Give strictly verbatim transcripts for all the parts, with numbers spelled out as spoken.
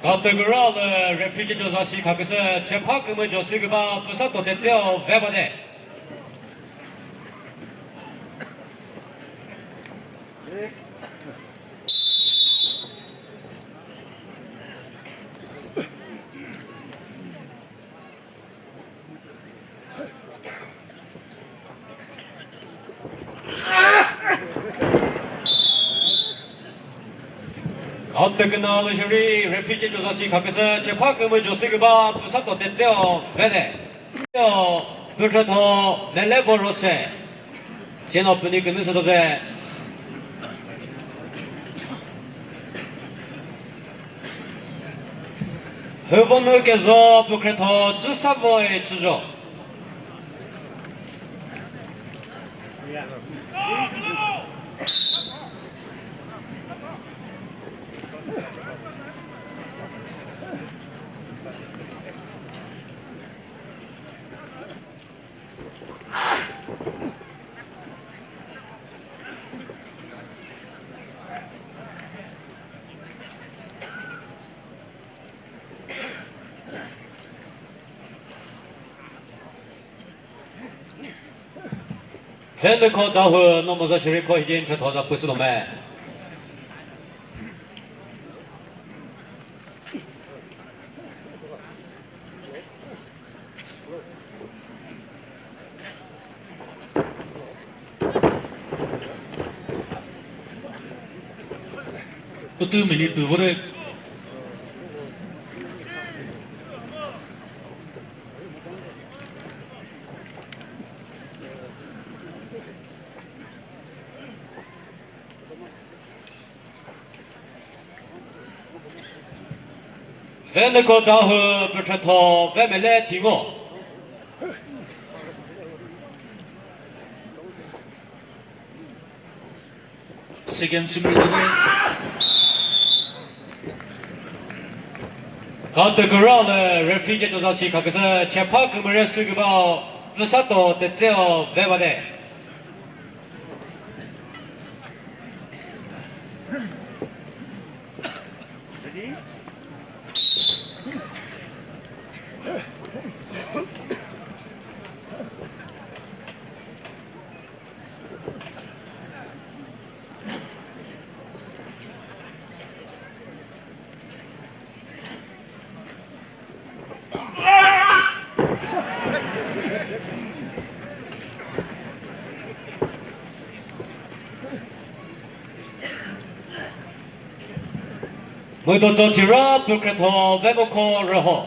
Kategori lü referee joza shi khaküsü chepha kümü josi küba püsa to tetseo vebade. Kategori lü jüri referee joza shi khaküsü chepha kümü josi küba püsa to tetseo vede. Yo, pütho mele vorose. Cheno püni künü sü doze. Hüvonu kezo pükretho tsüsa voi tsüjo. Fenüko Dawhuo no müza shiri ko hijin phe thoza püsü lo me. Kütü minute pü vore. Fenüko Dawhuo pütho ve mele thingo. Second sümüzü. Kategori lü referee joza shi khaküsü chepha kümüre sü küba püsa to tetseo vebade. Müdo tso thira pükretho vevoko rüho.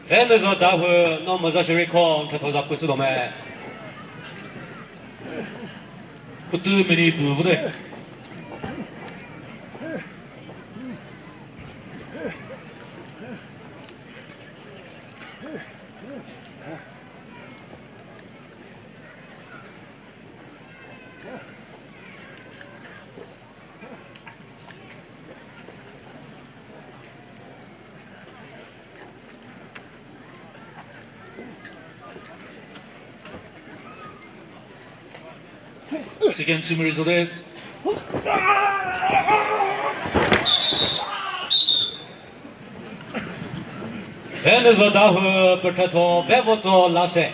Fenüzo Dawhuo no müza shiri ko phe thoza püsü lo me. Kütü minute pü vore. Second sümü result. Fenüzo Dawhuo pütho vevotso lase.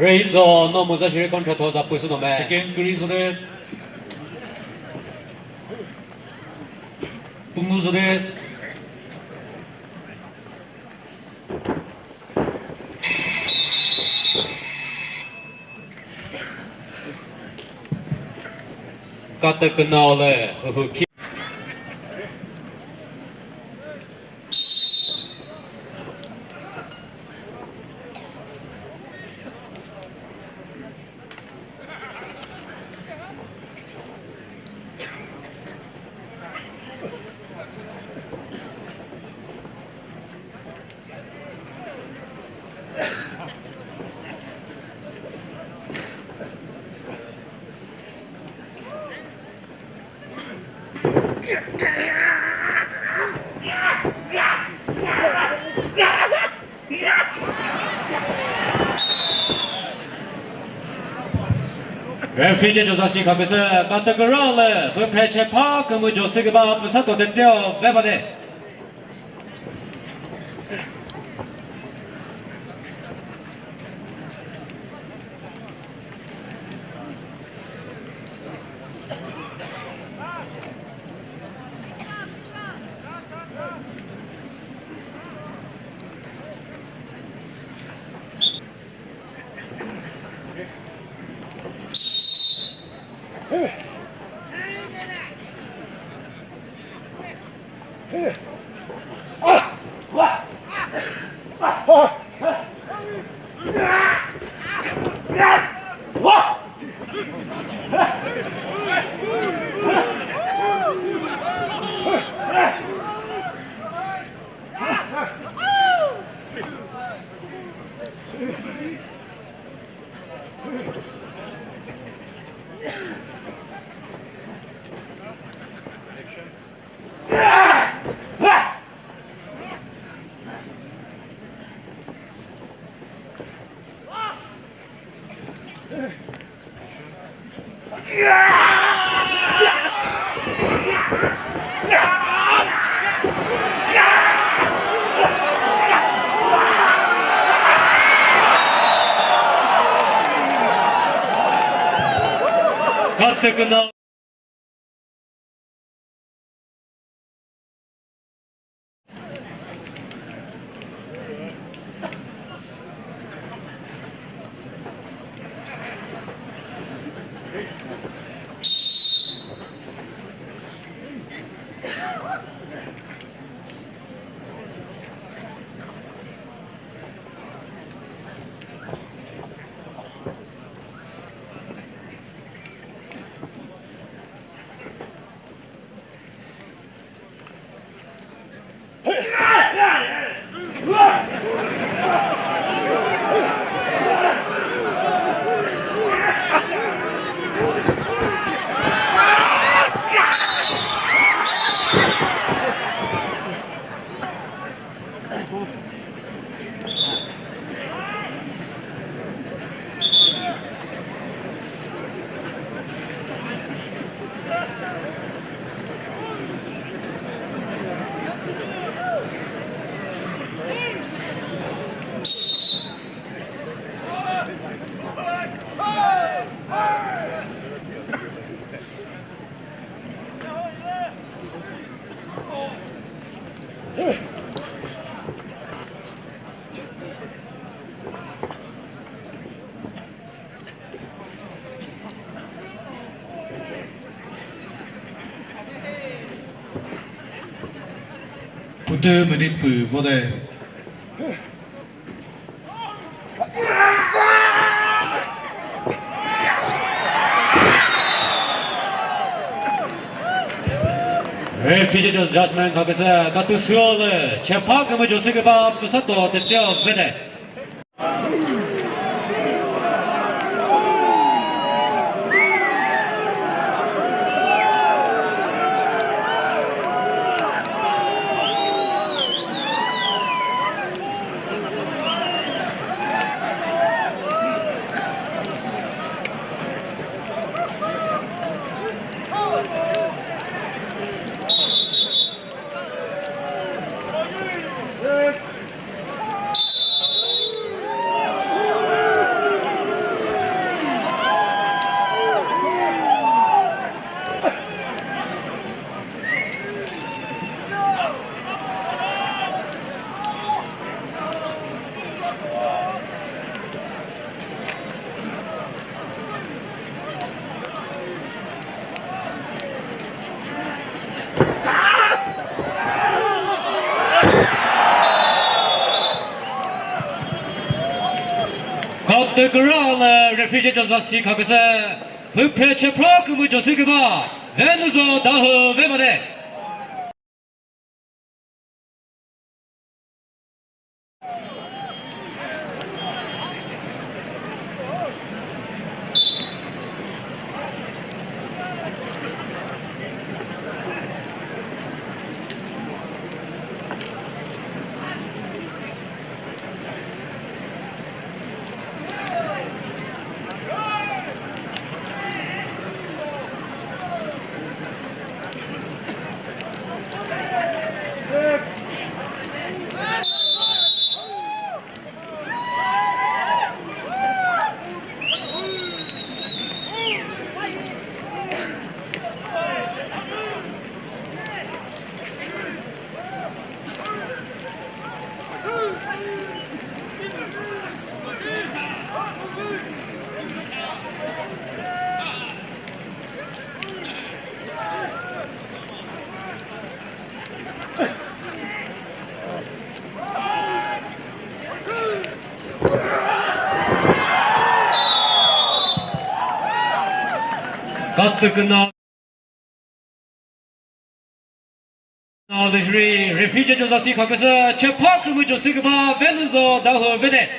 Rehizo no muza shiri contract ho za püsü no me. Second kiri züde. Pungu züde. Kata künao le, huhu ki. Referee che josa si khaküsü category le, fü phe che pha kümü josi küba püsa to de tseo ve ba de. Katekena. Putü minute pü vode. Referee judgment khaküsü katü süo lü chepha kümüjo sü küba püsa to teteo vede. Kükra lü referee judge zasi khaküsü, füphe chephra kümüjo sü küba, Venuzo Dawhuo ve made. Katüküna. Now the referee, referee judge zasi khaküsü, chephra kümüjo sü küba, Venuzo Dawhuo vede.